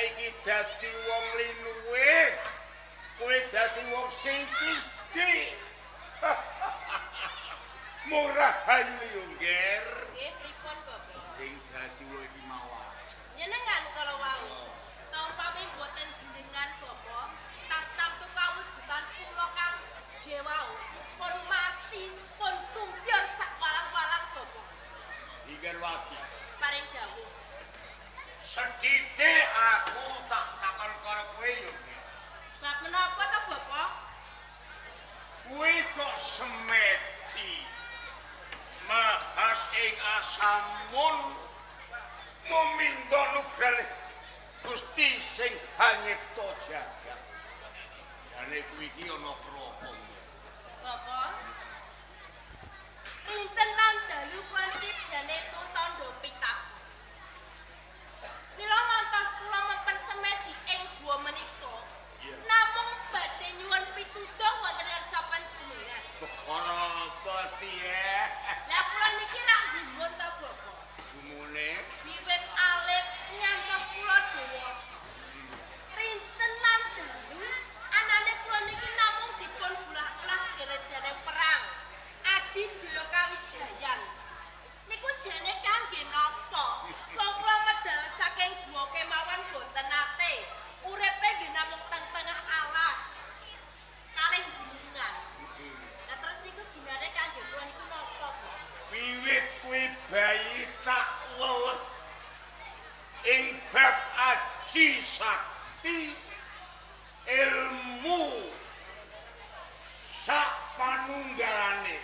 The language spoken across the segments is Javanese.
saiki dadi wong linuwe, kowe dadi wong sing kisdi. Murah hayu yo, Nger. Nggih, pripun, Bapak? Sing dadi wong iki mawon. Nyenengan kala wau. Umpami mboten jenengan, Bapak, tartamtu kawujudan kula kang dewau pun mati, pun sumbyur sak walang-walang, Bapak. Linggarwati. Paring dawuh. Sedhithik aku tak takon karo kowe yo, Nger. Sebab menapa to, Bapak? Kowe kok semedi mahas ing asamun muminta nugrah Gusti sing hanyipta jagat. Jane kuwi iki ana krapa? Bapak. Rinten lan dalu kula niki jane tandha pitaku. Mila ngantos kula mempen semedi ing gua menika. Namung badhe nyuwun pituduh wonten ngarsa panjenengan. Perkara apa tiye? Lah kula niki rak gumun to, Bapak. Gumune wiwit alit ngantos kula dewasa. Rinten lan dalu anane kula niki namung dipun bulah-ulah geredaning perang. Aji Jaya Kawijayan. Niku jane kangge napa? Wong kula medal saking gua kemawon boten nate. Uripe nggih namung teng tengah alas. Kalih jenengan. Lah terus niku ginane kangge kula niku napa, Pak? Wiwit kuwi bayi tak weleh ing bab aji sakti ilmu sak panunggalane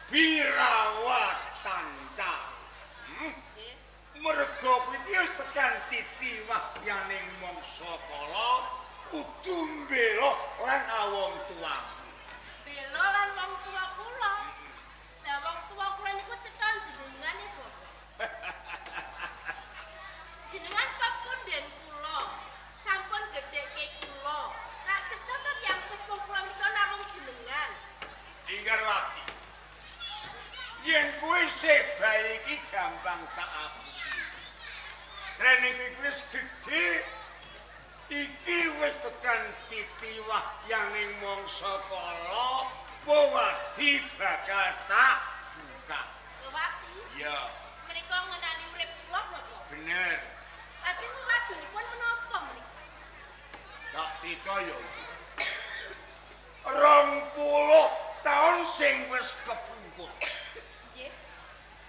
birawa tanca. Merga kuwi wis tekan titi wahyaning mangsa kala kudu mbela lan awong tuwa. Bela lan wong tuwa kula. Lah wong tuwa kula niku cetha jenengan e, Bapak. Jenengan pepunden kula. Sampun gedhekke kula. Rak cetha to tiyang sepuh kula menika namung jenengan. Linggarwati. Yen kuwi isih bayi iki gampang tak apusi. Rene kuwi wis gedhe, iki wis tekan titi wahyaning mangsa kala, wewadi bakal tak buka. Wewadi? Iya. Menika ngenani urip kula, Bapak. Bener. Lajeng wewadinipun menapa menika? Tak crita ya. 20 taun sing wis kepungkur. Nggih.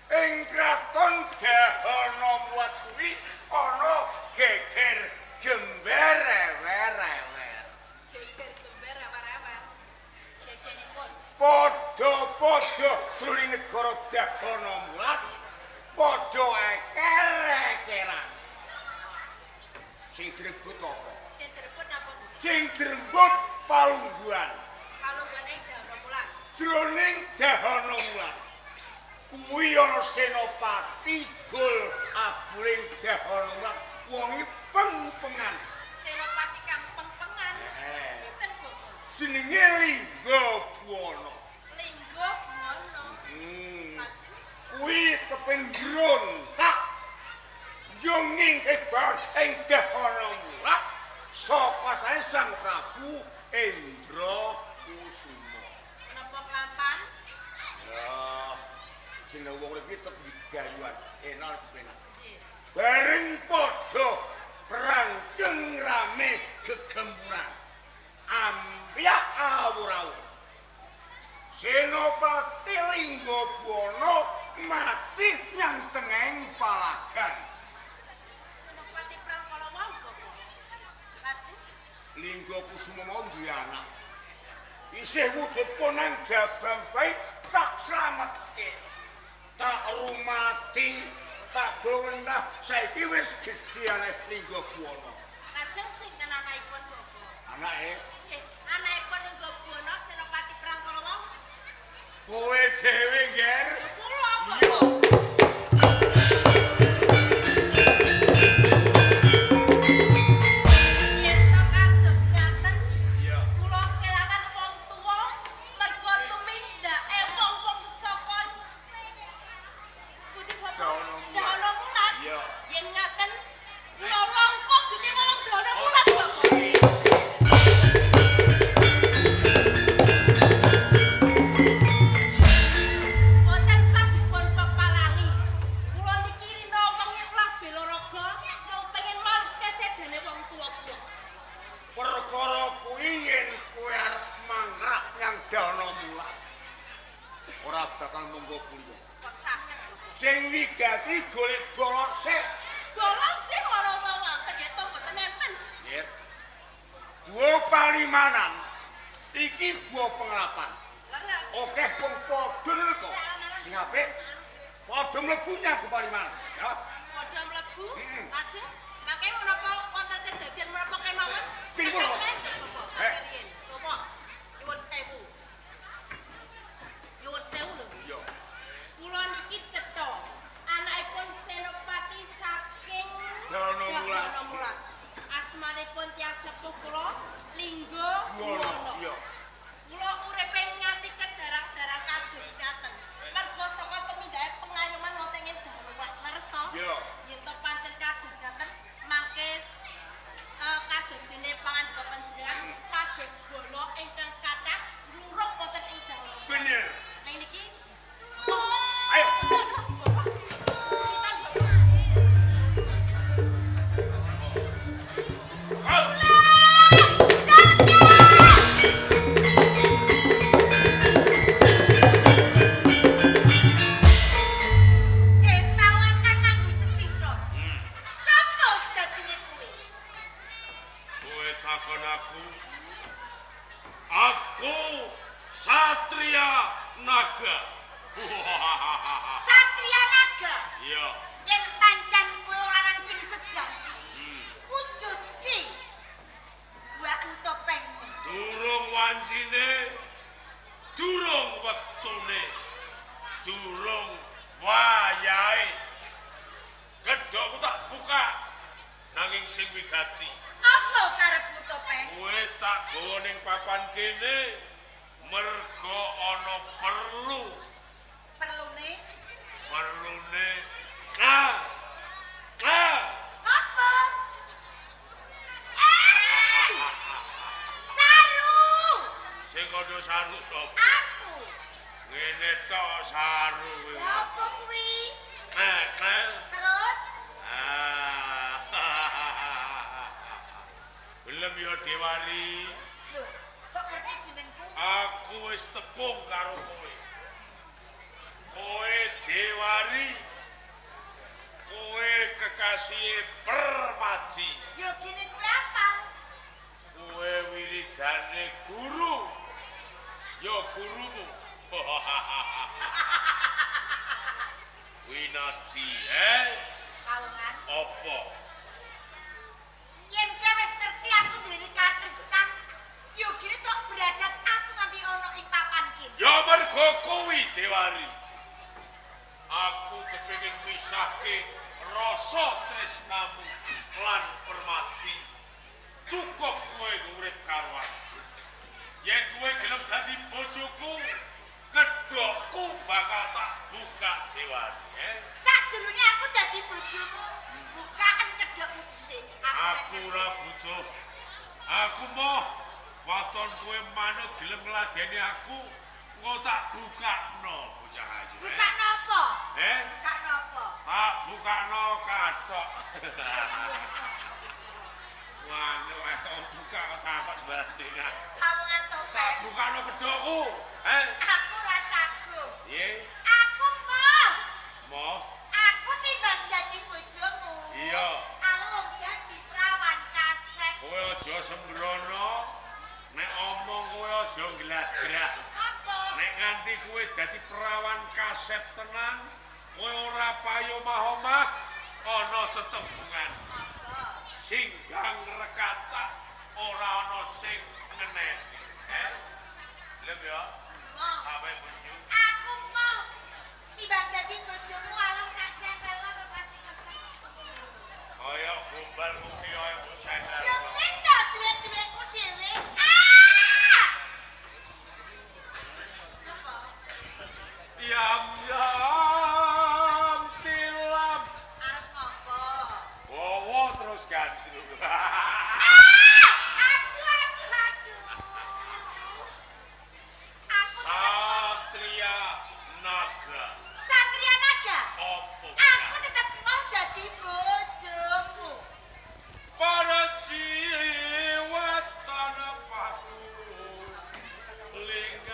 Ing kraton Dahana Mulat kuwi ana geger gember ewer-ewer. Geger gember ewer-ewer. Jejeripun. Padha-padha jroning negara Dahana Mulat padha eker-ekeran. Sing direbut apa? Sing direbut napa? Sing direbut palungguhan. Palungguhan ing Dahana Mulat. Jroning Dahana Mulat kuwi ana senopati gol abuling Dahana Mulat wonge peng-pengan. Senopati kang peng-pengan. Sinten, Bapak? Jenenge Lingga Buwana. Lingga Buwana. Kuwi kepen brontak yonging hebat ing Dahana Mulat saka Sang Prabu Indra Kusuma. Napa klampan? Ya, jeneng wong iki tetep digayuan, enak penak. Nggih. Bareng padha perang keng rame gegempuran. Ampyak awur-awur. Senopati Lingga Buwana mati nyang tengahing palagan. Senopati perang kala wau, Bapak. Lajeng Lingga Kusuma mau duwe anak. Isih wujud konang jabang bayi tak slametke. Tak rumati, tak gowenah saiki wis gedhe anake Lingga Buwana. Lajeng sinten anakipun, Bapak? Anake? Nggih, anakipun Lingga Buwana senopati perang kala wau. Kowe dhewe, Nger. Kula, Bapak. Yen to kados ngaten, Iya. kula kelangan wong tuwa mergo tumindake wong-wong saka Pundi, Bapak? Dahana Mulat. Dahana Mulat. Iya. Yen ngaten, kula langka gene wong Ora bakal monggo kuliah. Kok saged, Bapak? Sing wigati golek bolok sik. Bolok sik ora wonten ya to mboten enten. Nggih. Gua Palimanan iki gua pengelapan. Leres. Akeh wong padha neraka. Sing apik padha mlebu nyang gua Palimanan, ya. Padha mlebu, lajeng mangke menapa wonten kedadian menapa kemawon? Timbul. Bapak, riyin. Bapak, nyuwun sewu. Nyuwun sewu lho nggih. Iya. Kula niki cetha anakipun Senopati saking Danamula. Asmanipun tiyang sepuh kula Lingga Buwana. Iya. Kula uripe nganti kedarang-darang kados ngaten. Mergo saka tumindake pengayoman wonten ing Darurat. Leres to? Iya. Yen to pancen kados ngaten mangke kados dene pangandika panjenengan kados bala ingkang kathah ngluruk wonten ing Darurat. Bener. Ning niki Ayo. Pawan kan nganggo sesingklon. Sapa sejatine kuwi? Kowe takon aku. Aku Satria Naga. Satria Naga. Iya. Yen pancen kowe lanang sing sejati. Wujudke buaken topengmu. Durung wancine, durung wektune, durung wayahe. Gedhokku tak buka nanging sing wigati. Apa karepmu topeng? Kowe tak gawa ning papan kene merga ana perlu. Perlune? Perlune. Nah. Nah. Apa? Saru. Sing kandha saru sapa? Aku. Ngene tok saru kowe. Lha apa kuwi? Nah, nah. Terus? Ah. Belum ya Dewari. Lho, kok ngerti jenengku? Aku wis tepung karo kowe. Kowe Dewari. Kowe kekasihe Permadi. Ya gini kuwi apa? Kowe wiridane guru. Ya gurumu. Winadi, eh? Kawungan. Apa? Yen kowe wis ngerti aku duweni katresnan, ya gini tok beradat aku nganti ana ing papan kene. Ya mergo kuwi Dewari. Aku kepengin misahke rasa tresnamu lan Permadi. Cukup kowe urip karo aku. Yen kowe gelem dadi bojoku, kedhokku bakal tak buka Dewari, eh? Sadurunge aku dadi bojomu, bukaan kedhokmu dhisik. Aku ora butuh. Aku moh waton kowe manut gelem ngladeni aku, engko tak bukakno bocah ayu. Bukakno apa? Eh? Bukakno apa? Tak bukakno kathok. Wah, nek buka kok takok sembarang dengah. Kawungan topeng. Tak bukakno kedhokku. Eh? Aku ora saguh. Piye? Aku moh. Moh? Aku timbang dadi bojomu. Iya. Alung dadi prawan kasep. Kowe aja sembrono. Nek omong kowe aja ngladrah. Apa? Nek nganti kowe dadi perawan kasep tenan, kowe ora payu omah-omah ana tetembungan. Apa? Singgang rekatak ora ana sing ngeneni. Eh? Lem ya? Moh. Awe bojo. Aku moh. Timbang dadi bojomu alung tak centelno ke plastik kesek. Kaya gombal mung kaya mbok centel. Ya men to duwe-duweku dhewe. Ah! Apa? Yam yam tilam. Arep ngopo? Wowo terus gandrung. Ah! Aduh aduh aduh. Aku Satria Naga. Satria Naga. Apa? Aku tetep mau dadi bojomu. Para jiwa tanah paku lingan.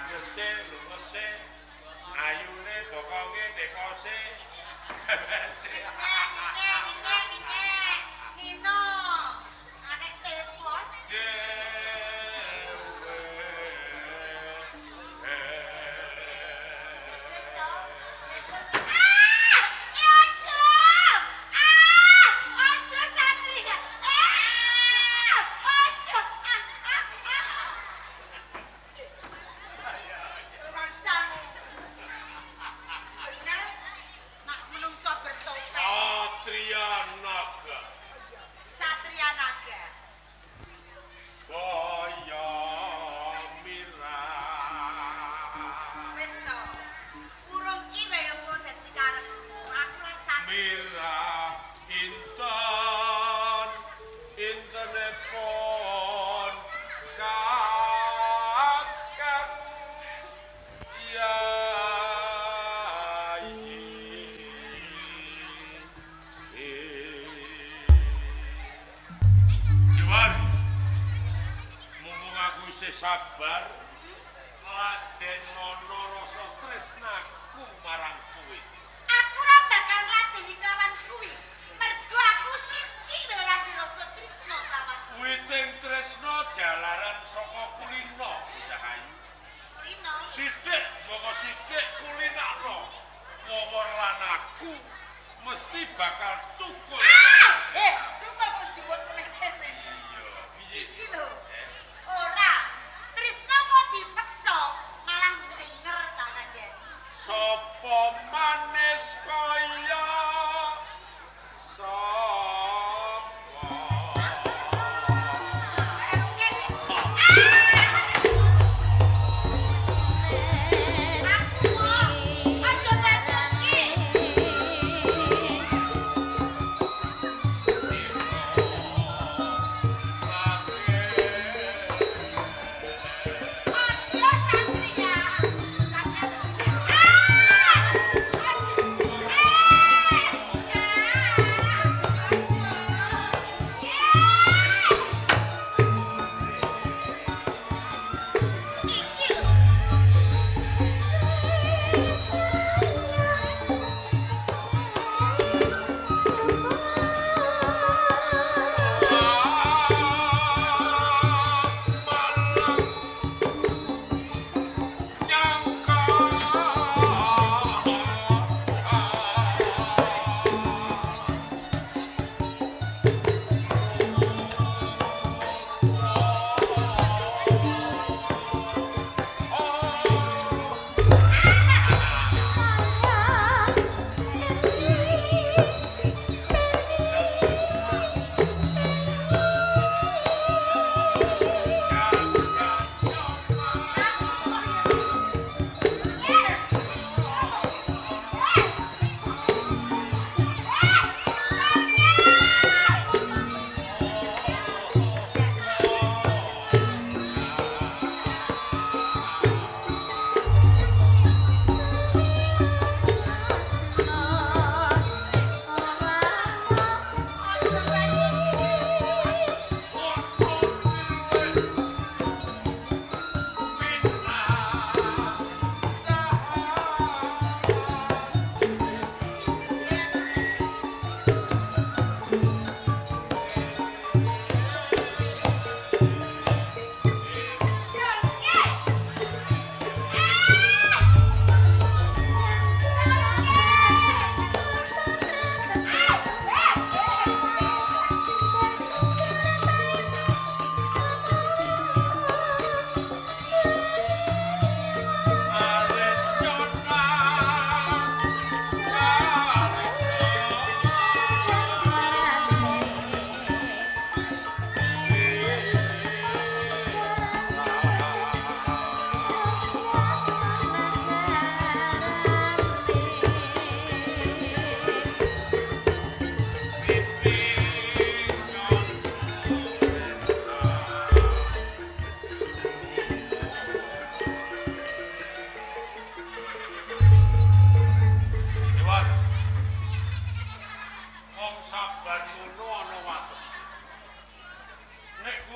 Drengese, lungese, ayune, bokonge, tekose. Bebese. Nyek, nyek, nyek, nyek. Nino. Anek tepos. Dewe. Ah! Eh, aja! Ah! Aja Satria. Ah! Aja. Ah, ah, ah. Rasamu. Bener, nak menungso bertopeng. Satria Naga. Satria Naga. Kaya mirah. Wis to. Urung ki wae apa dadi karepmu. Aku rasane Mirah inten intenepon kakang yai. Juan, mumpung aku isih sabar, ladenono rasa tresnaku marang kowe. Aku ora bakal ngladeni kelawan kuwi. Mergo aku siji wae ora duwe rasa tresna kelawan Witing tresna jalaran saka kulina, bocah ayu. kulino. Sithik moko sithik kulinakno. Wowor lan aku mesti bakal tukul. Ah! Eh, tukul kok juput meneh kene. Iya, piye? Iki lho. Eh, Ora. Tresna kok dipeksa malah denger ta kandhane. Sapa manis kaya sapa? Kene. Ah! Aku mau. Aja basuki.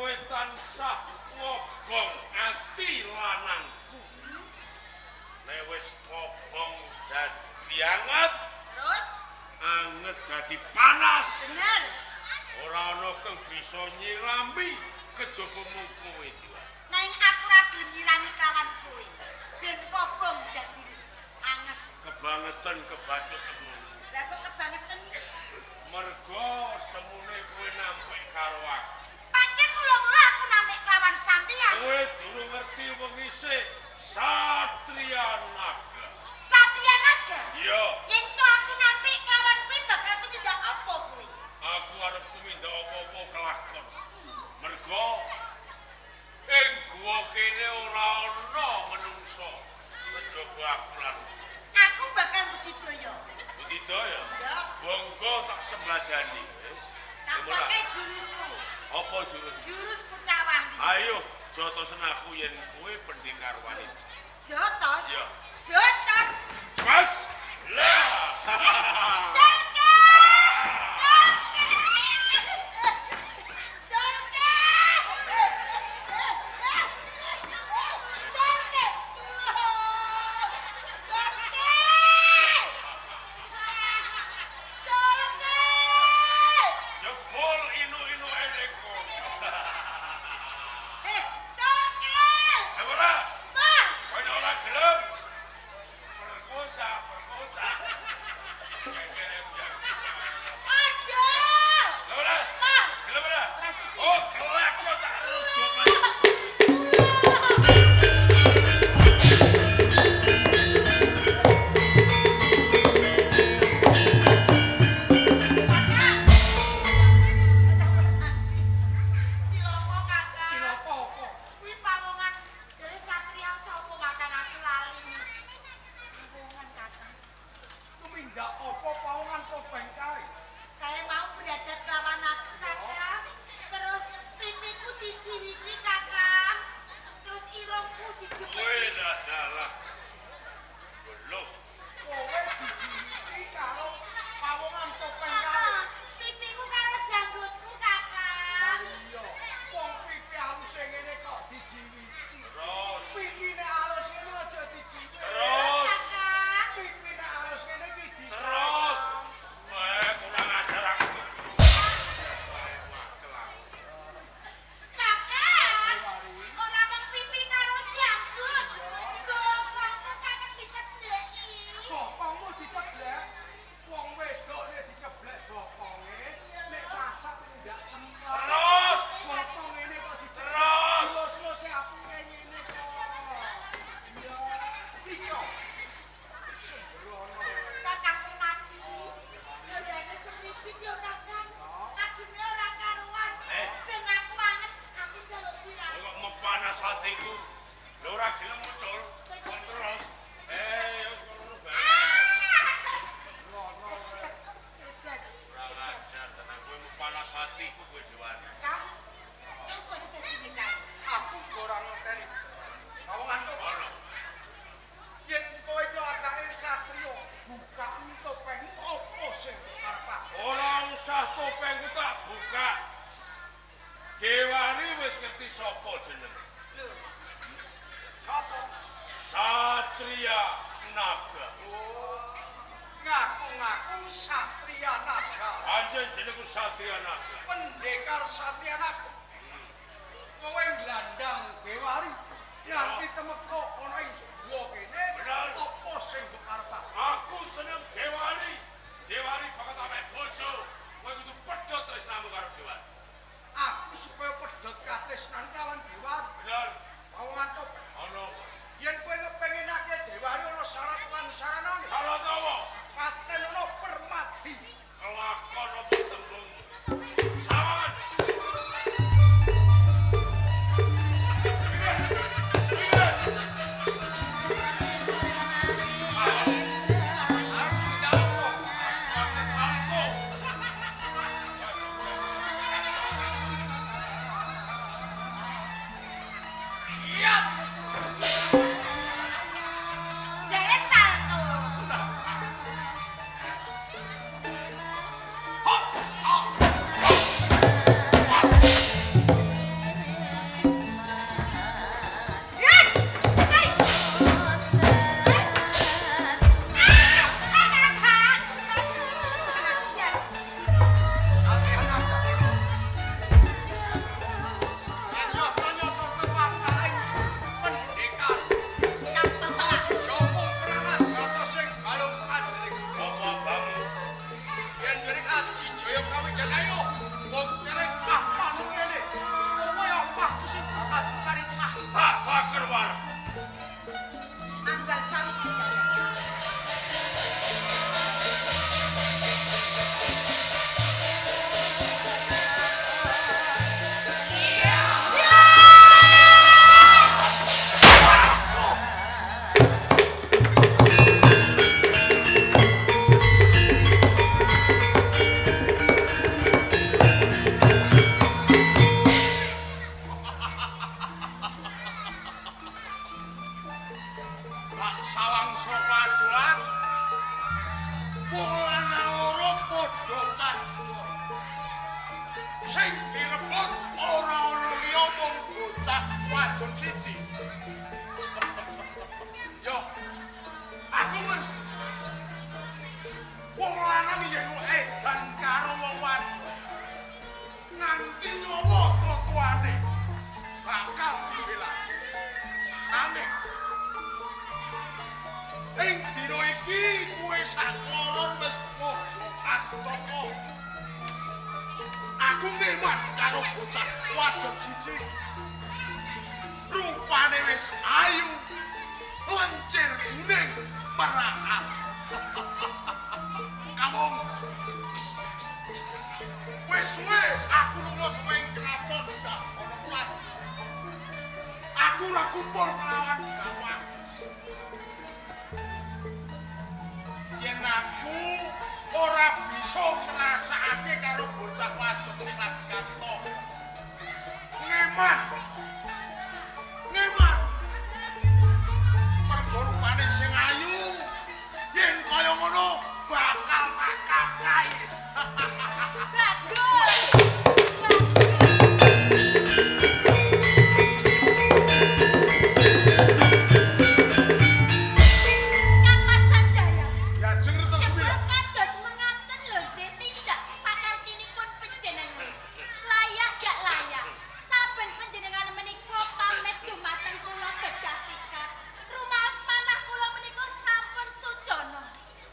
kowe tansah ngobong ati lanangku. Nek wis ngobong dadi anget, terus anget dadi panas. Bener. Ora ana kang bisa nyirami kejaba mung kowe Dewa. Nanging aku ora gelem nyirami kelawan kowe. Ben kobong dadi anges. Kebangetan kebacut temen. Lah kok kebangetan? Mergo semune kowe nampik karo aku. Pancen mula-mula aku nampik kelawan sampeyan. Kowe durung ngerti wengi sik Satria Naga. Satria Naga? Iya. Yen to aku nampik kelawan kowe bakal tumindak apa kowe? Aku arep tumindak apa-apa kelakon. Mergo ing guwa kene ora ana menungsa kejaba aku lan aku bakal budidaya. Budidaya? Iya. Bonggo tak sembadani. Tak toke jurusmu. Apa jurus? Jurus pucawah. Ayo, jotosen aku yen kowe pendekar wanita. Jotos? Iya. Jotos. Mas. Lah. Jolke! Jolke! Jolke! Jolke! Jolke! Jolke! Jebol inu-inu eleko. Jolke! Ora. Mah. Kowe ora gelem. Perkosa, perkosa. Aja. Ora. Mah. Gelem ora? Ora sudi. Oh, kelak kok tak ruduk. Siloko kakak. Cilaka apa? Kuwi pawongan jare satria sapa kakang aku lali. Pawongan kakang. Tumindak apa pawongan topeng kae? Kae mau beradat kelawan aku kakak. Terus pipiku dijiwiti kakak. Terus irungku Kowe digebeki. adalah belum. Kowe dijiwiti karo pawongan topeng kae. Kakak, pipiku karo janggutku kakak. Iya, wong pipi alus ngene kok dijiwiti. Terus, Pipine alus ngene aja dijiwiti. terus, Kakak. Pipine alus ngene iki disayang. terus. Wah, kurang ajar aku. Kakak, ora mung pipi karo janggut. Bokongku kakak dicebleki. Bokongmu diceblek. Wong wedok nek diceblek bokonge, nek masak ndak cemplak. Terus, Bokong ngene kok diceblek. Terus. Lus-luse apike ngene kok. Iya. Iki kok. Sembrono. Kakang Permati, dolane semribit yo kakang. Adune ora karuan. Eh. Ben aku anget, aku njaluk diramu. kok mepanas hatiku. Lho ora gelem muncul. Kok terus. Eh, ya ngono bae. Sembrono. Kurang ajar tenan kowe mepanas hatiku kowe Dewan. Kakang, sopo sejatine kang? Aku ora ngerteni. Pawongan topeng. Ono. Yen kowe iki atake satriya, bukaen topengmu apa sing arep? Ora usah topengku tak buka. Dewari wis ngerti sapa jenenge. Lho, Sapa? Satria Naga. Oh, ngaku-ngaku Satria Naga. Anjen jenengku Satria Naga. Pendekar Satria Naga. Kowe nglandang Dewari nganti temeka ana ing guwa kene, Bener. apa sing mbok arep? Aku seneng Dewari. Dewari bakal tak mek bojo. Kowe kudu pedhot tresnamu karo Dewari. Aku supaya pedhot katresnan lawan Dewari. Bener. Pawongan topeng. Ono. Yen kowe kepenginake Dewari ana syarat lan saranane. Syarat apa? Paten ana permadi. Kelakon apa tembung? Sawan. Arep ndak apa? Pakai salto. Iya. jare salto. Hop. kantaka. Aku ngeman karo bocah wadon siji. Rupane wis ayu, lencir kuning merahan. Kamong wis suwe aku lunga ing kraton dah ana kuat. Aku ora kumpul kelawan gawang. Yen aku ora bisa ngrasakake karo bocah wadon sing lagi kanto. Ngeman. Ngeman. Mergo rupane sing ayu, yen kaya ngono bakal tak kakai. Bagus. Kang Mas Sanjaya. Ya jeng Retno Sumila. Kados mengaten lho Jen tindak pakarcinipun panjenengan. Layak gak layak. Saben panjenengan menika pamit dumateng kula bedah pikat. Rumaos manah kula menika sampun sucana.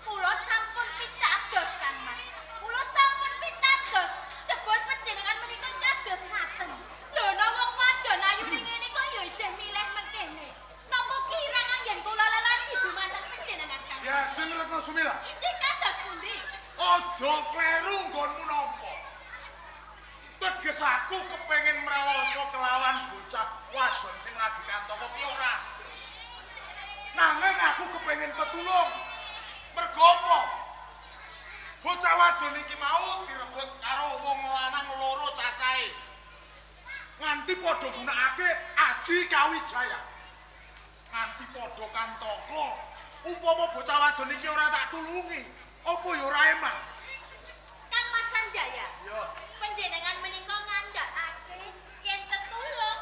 Kula sampun pitados Kang Mas. Kula sampun pitados. Jebul panjenengan menika kados ngaten. Lho ana wong wadon ayu ning ngene kok ya ijeh milih mengkene. Napa kirang anggen kula lelaki dumateng panjenengan Kang Mas? Ya jeng Retno Sumila. Injih kados pundi? Aja kleru nggonmu nampa. Teges aku kepengin mrawasa kelawan bocah wadon sing lagi kantaka ki ora. Nanging aku kepengin tetulung. Mergo apa? Bocah wadon iki mau direbut karo wong lanang loro cacahe. Nganti padha gunakake aji kawijaya. Nganti padha kantaka. Upama bocah wadon iki ora tak tulungi, apa ya ora eman? Kang Mas Sanjaya. Ya. Panjenengan menika ngandhakake yen tetulung.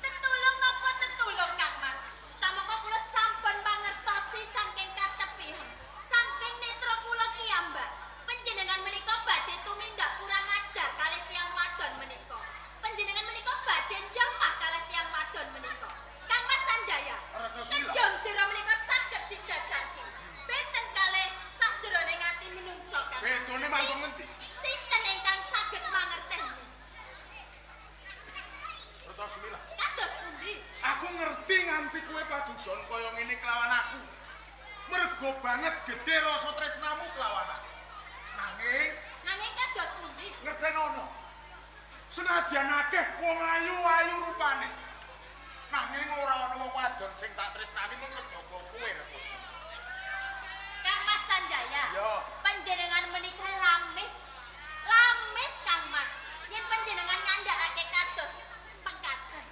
Tetulung napa tetulung Kang Mas? Tamaka kula sampun mangertosi saking katepihan. Saking netra kula kiyambak. Panjenengan menika badhe tumindak kurang ajar kalih tiyang wadon menika. Panjenengan menika badhe jamah kalih tiyang wadon menika. Kang Mas Sanjaya. Retno Sumila. Kedhong jero menika saged dijajaki. Benten kalih sakjerone ati menungsa Kang. Bedone mangkon ngendi? Sinten ingkang saged mangerteni? Retno Sumila. Kados pundi? Aku ngerti nganti kowe padudon kaya ngene kelawan aku. Mergo banget gedhe rasa tresnamu kelawan aku. Nanging Nanging kados pundi? ngertenono. Senadyan akeh wong ayu-ayu rupane. Nanging ora ana wong wadon sing tak tresnani mung kejaba kowe Retno Sumila. Kang Mas Sanjaya. Ya. Panjenengan menika lamis. Lamis Kang Mas. Yen panjenengan ngandhakake kados pengkaten.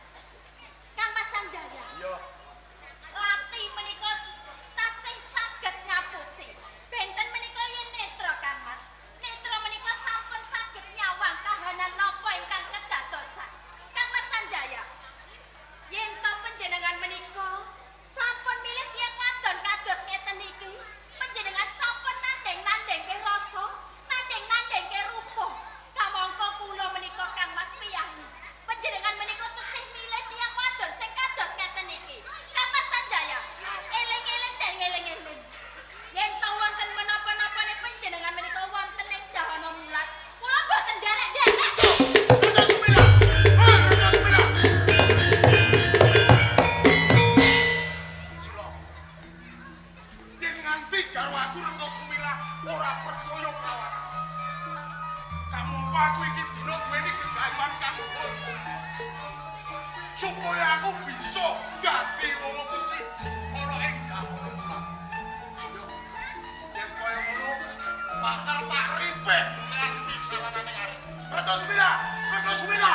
Kang Mas Sanjaya. Ya. Lati menika tasih saged ngapusi. Benten menika yen netra Kang Mas. Netra menika sampun saged nyawang kahanan napa ingkang kedadosan. Kang Mas Sanjaya. Yen to panjenengan menika sampun milih tiyang wadon kados ngeten iki, panjenengan sampun nandhing-nandhingke rasa, nandhing-nandhingke rupa. Kamangka kula menika Kang Mas piyahi. Panjenengan menika tesih milih tiyang wadon sing kados ngeten iki. Kang Mas Sanjaya, eling-eling den eling-eling. Yen to wonten menapa-napane panjenengan menika wonten ing dahana mulat, kula boten nderek-nderek. Retno Sumila. Hei Retno Sumila. Cilok. Yen nganti karo aku Retno Sumila ora percaya kelawan aku. Kamangka aku iki dina duweni gegayuhan kang luhur. Supaya aku bisa dadi wong siji ana ing dahana mulat. Ayo. Yen kaya ngono bakal tak ripeh nganti jalanane aris. Retno Sumila, Retno Sumila.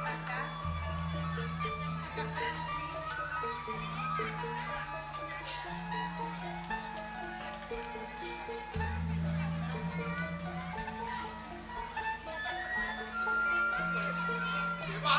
Kakak. Kakak Permati. Dewa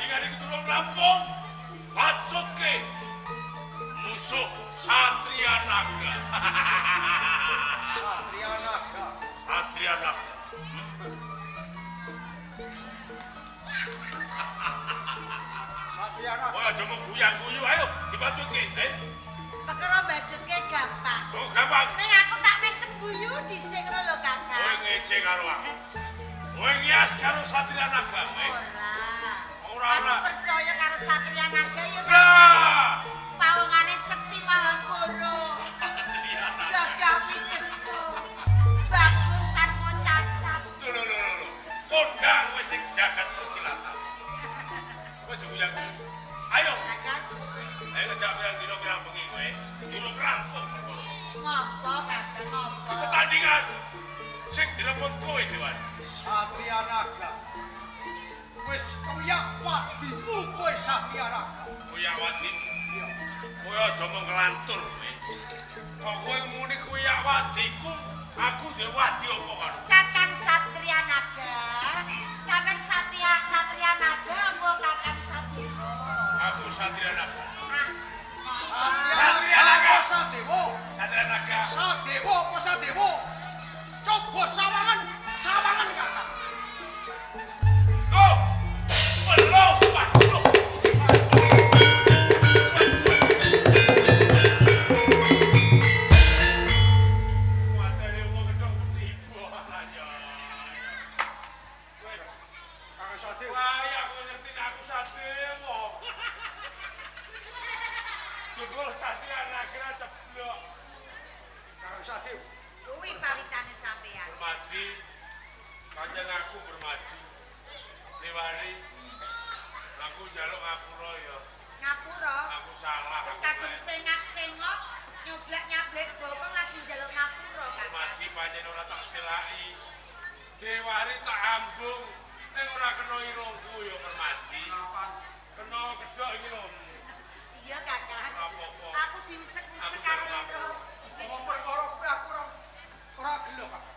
Pertandingan iki durung rampung. Bacutke musuh Satria Naga. Satria Naga. Satria Naga. Satria Naga. Oh, aja mung guyang-guyu, ayo dibacutke, eh. Perkara bacutke gampang. Oh, gampang. Ning aku tak mesem guyu dhisik ngono lho, Kakang. Kowe ngece karo aku. Kowe ngias karo Satria Naga, eh. Ora. Ora ora. Aku percaya karo Satria Naga ya. Nah. Pawongane sekti Mahampura. Gagah piteksa. Bagus tanpa cacat. Lho lho lho lho. Kondang wis ning jagat persilatan. Kowe aja guyang-guyu. Ayo. Kakang. Ayo ngejak pirang dina pirang bengi kowe. Durung rampung perkara. Ngopo, Kakang, ngopo? Pertandingan sing direbut kowe, Dewan. Satria Naga. Wis koyak wadimu kowe Satria Naga. Koyak wadimu. Iya. Kowe aja mung nglantur kowe. Kok kowe muni koyak wadiku, aku duwe wadi apa karo? Kakang Satria Naga. Sampeyan Satria Naga apa Kakang Sadewa? Aku Satria Naga. Ah. Satria Naga. Sadewa. Satria Naga. Sadewa apa Sadewa? Coba sawangan, sawangan Kakang. Oh. Melompat. Materi wong ketok tiba aja. Kowe Kakang Sadewa. Wah, ya aku ngerti nek aku Sadewa. Jebul Satria Naga ceblok. Kakang Sadewa. Kuwi pawitane sampeyan. Bermati, kanjeng aku bermati. Dewari, aku njaluk ngapura ya. Ngapura. Aku salah. Wis Aku kadung kleru. sengak-sengok, nyoblak-nyablek bokong lagi njaluk ngapura, Kakang. Bermati pancen ora tak selaki. Dewari tak ambung, ning ora kena irungku ya Permati. Kena kedhok iki lho. Iya, Kakang. Ora apa-apa. Aku diusek-usek Aku karo njaluk irung. Apa perkara kuwi aku ora gelo, Kakang.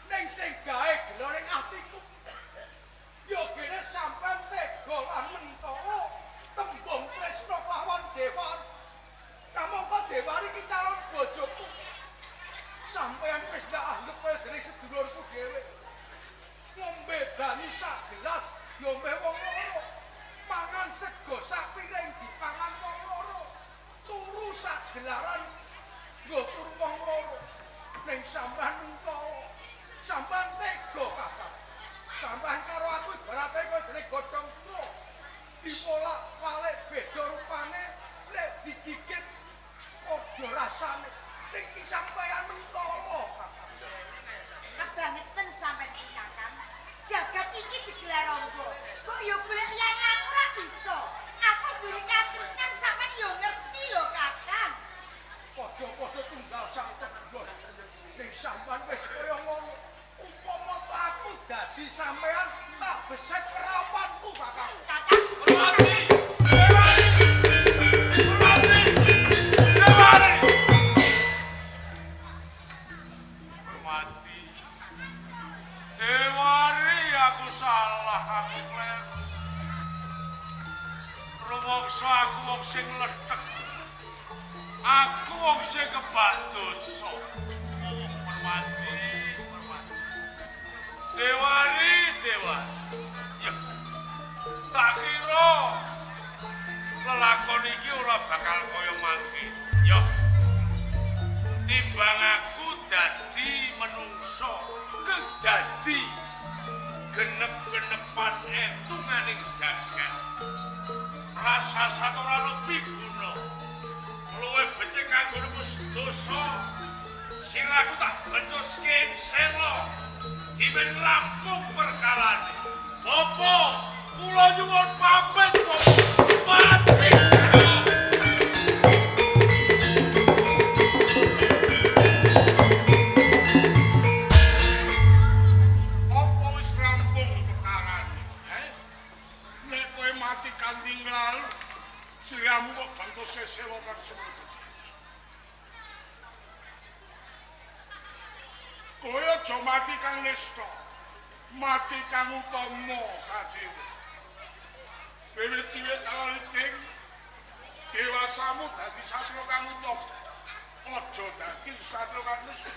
Ning sing gawe gelo ning atiku. Ya gene sampean tega lan mentala tembung tresna kelawan Dewari. Kamangka Dewari iki calon bojoku. Sampean wis ndak anggep kaya dene sedulurku dhewe. Ngombe banyu sak gelas, ngombe wong loro. Mangan sego sak piring dipangan wong loro. Turu sak gelaran nggo turu wong loro. Ning sampean mentala. Sampean tega, Kakang. Sampean karo aku ibarate kaya dene godhong pura. Diwolak-walik beda rupane, nek digigit padha rasane. Ning iki sampean mentala, Kakang. Kebangetan sampean iki, Kakang. Jagat iki digelar ronggo. Kok ya golek liyane aku ora bisa. Aku wis duwe katresnan sampean ya ngerti lho, Kakang. Padha-padha tunggal sang tegon. Ning sampean wis kaya ngono. Upama aku dadi sampean tak beset perawanku, Kakang. Kakang, Permati! Dewari! Permati! Dewari! Permati. Dewari aku salah, aku kleru. Rumangsa aku wong sing lethek. Aku wong sing kebak dosa. Oh, Permati, Permati. Dewari, Dewari. Ya. Tak kira lelakon iki ora bakal kaya mangke. Ya. Timbang aku dadi menungso, keng dadi genep-genepan etunganing jagat. Rasa ora lebih guna. Luwih becik kanggo nebus dosa. Sirahku tak bentuske ing sela. Dimen rampung perkarane. Bapak, kula nyuwun pamit, Bapak. Mati. Apa wis rampung perkarane? Eh? Nek kowe mati kanthi nglalu, siramu kok bantoske sela kang semono gedhe. Kowe aja mati kang nista. Mati kang utama Sadewa. Dewasamu dadi satria kang utama. Aja dadi satria kang nista.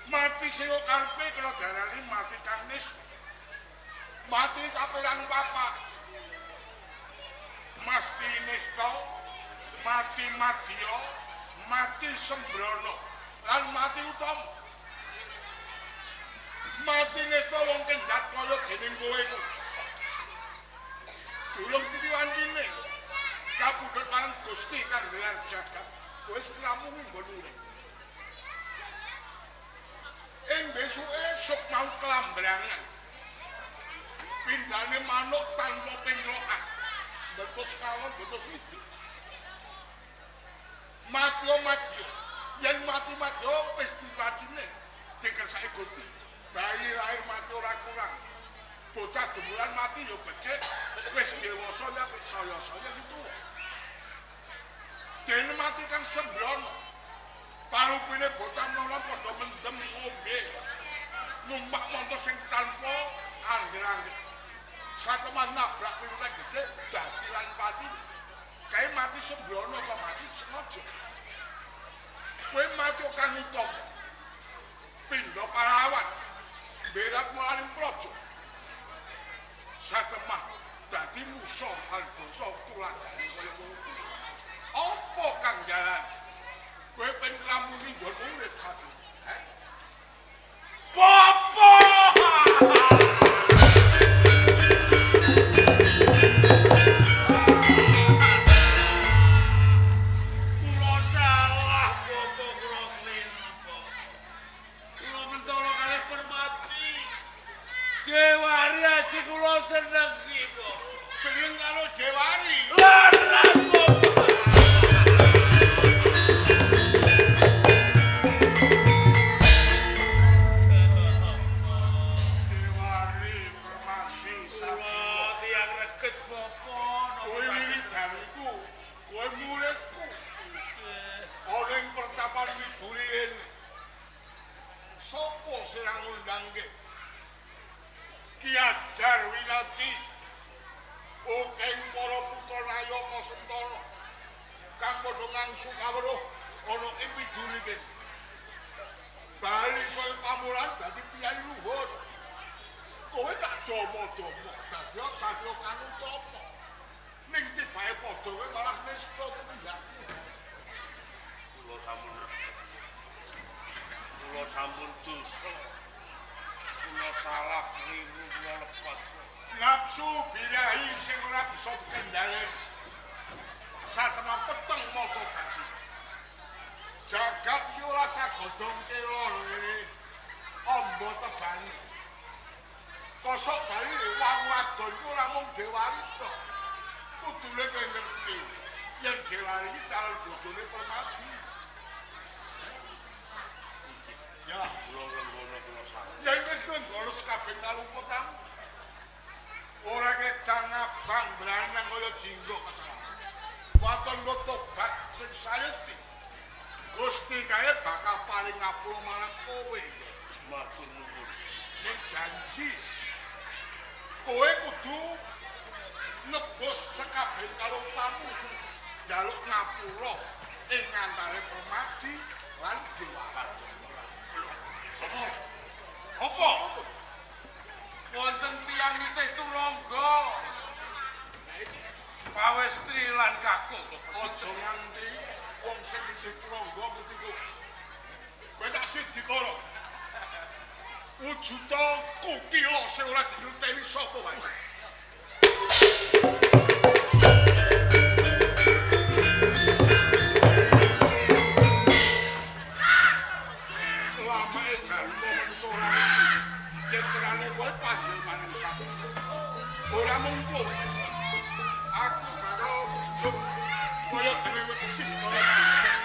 Mati sing karepe kena darani mati kang nista. Mati kaperang papak. Masti nista, mati madya, mati sembrono, lan mati utama. Mati nista wong kendhat kaya dening kowe iku. Durung titiwancine kapundhut marang Gusti kang gelar jagat, wis nglamungi nggon urip. Ing besuke esuk mau kelambrangan. Pindhane manuk tanpa penglokan. Bentuk salon bentuk itu. Mati mati, yen mati mati wis diwacine dikersake Gusti. Bayi lahir mati ora kurang. Bocah gemulan mati ya becik, wis dewasa ya saya-saya tuwa. Dene mati kang sembrono. Palupine bocah menawa padha mendem ngombe. Numpak montor sing tanpa angger-angger. Sateman nabrak wiwit gedhe dadi lan pati. Kae mati sembrono kok mati sengaja. Kowe mati kang utama. Pindha pahlawan. Berat mulaning praja. Satemah dadi musa lan basa tuladhane kaya ngono. Apa kang jalan? Kowe pengen nglamuni nggon urip satu. Heh. Bapak! Kula salah bapak kula klinpo. Kula mentolo kalih Permati. Dewari aji kula seneng iki, Pak. Seneng karo Dewari. Leres, Bapak. Dewari Permati Kula tiyang reget, Bapak. Kowe wiridanku, kowe muridku. Ana ing pertapan Widuri kene. Sopo sing ngundangke? Ki Ajar Winadi. Akeh para putra nayaka Sentana kang padha ngangsu kawruh ana ing Widuri kene. Bali saya pamulan dadi piyai luhur. Kowe tak domo-domo dadi satria kang utama. Ning tibae padha kowe malah nista tumindakmu. Kula sampun reget. Kula sampun dosa. Kula salah kliru kula lepat. Nafsu birahi sing ora bisa dikendhaleni. Satemah peteng mata dadi. Jagat iki ora sagodhong kela le. Amba tebane. Kosok bali wong wadon iku ora mung Dewari tok. Kudune kowe ngerti yen Dewari iki calon bojone Permati. Ya, Kula lenggono kula salah. yen wis nggono kabeh karo tamu. Ora ketang abang branang kaya jinggo masalah. Waton nggo tobat sing sayekti. Gusti kae bakal paring ngapura marang kowe. Matur nuwun. Ning janji kowe kudu nebus sekabeh karo tamu. Njaluk ngapura ing antare Permati lan Dewari. Sapa? Apa? Wonten tiyang nitih turangga. Pawestri lan kakung. Aja nganti wong sing nitih turangga ngerti kowe. Kowe tak sidikara. Wujuda kukila sing ora dingerteni sapa wae. Lamake jalma manungsa ora ngerti. Yen terane kowe panggil manungsa. Ora mung kowe. Aku bakal wujud kaya dene wis kaya. Kang.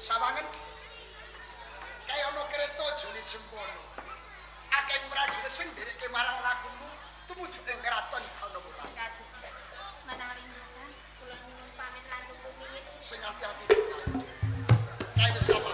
Sawangen kaya ana kereta jone Jempono. Akeh prajurit sing nderekke marang lakumu tumuju ing kraton Danamura. Kados menawi ngaten kula nyuwun pamit langkung rumiyin. Sing ati-ati. Kae wis sapa?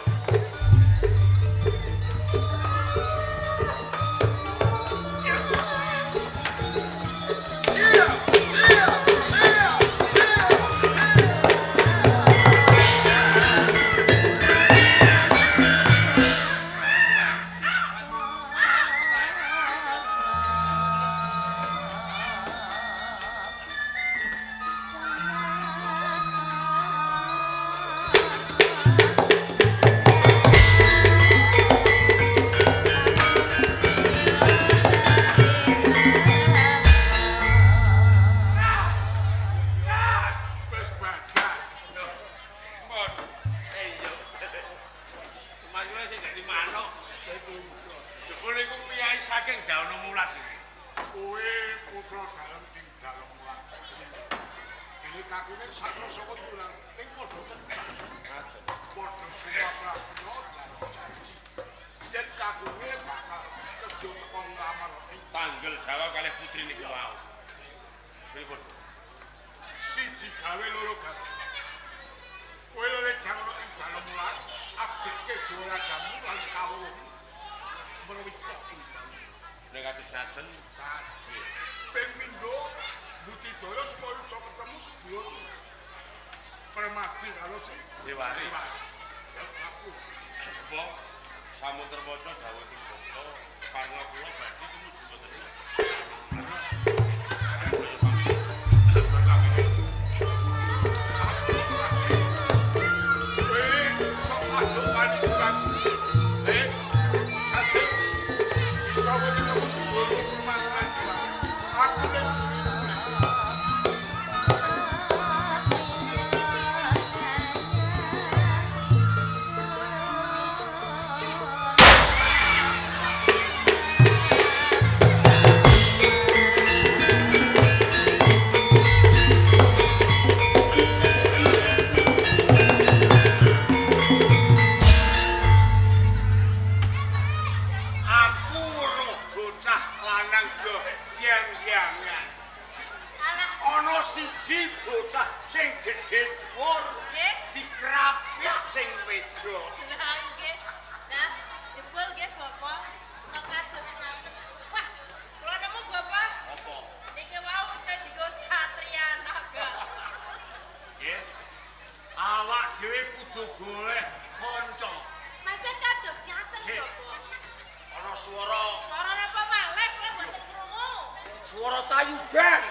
Wis badak. Mon. Iya. Mayune sing dadi manuk. Jebul iku piyai saking Dauna Mulat iki. Kowe putra dalem ing dalem mulat. Dene kakune sakra saka tulang ning padha kentang. Padha sumpah prastya janji. Yen kakune bakal kerja teko nglamar ing Tanggel Jawa kalih putri niku wau. Pripun? Siji gawe loro gawe. Kowe ledang ana ing dalem mulat, abdike juragamu lan kawruhmu. Merwita ing dalem. Nek kados ngaten, Saje. Ping pindho budidaya supaya bisa ketemu sedulur. Permadi karo si Dewari. Ya aku. Apa sampun termaca dawuhipun bapa parna kula badhe tumuju boten ing. Kowe sok aduk wani kurang. Sadhe bisa ketemu sedulur Permadi lan Dewari. Aku nek Aku weruh bocah lanang do yang-yangan. Alah, Ana siji bocah sing gedhe dhuwur nggih. dikrapyak sing wedok. Lah nggih. Lah jebul nggih Bapak. Sok kados ngaten. Wah, kula nemu Bapak. Apa? Niki wau sing dienggo satria naga. Nggih. Awak dhewe kudu golek kanca. Pancen kados ngaten Nggih. Bapak. Ana swara, Swara napa malih kula mboten krungu. Swara tayuban.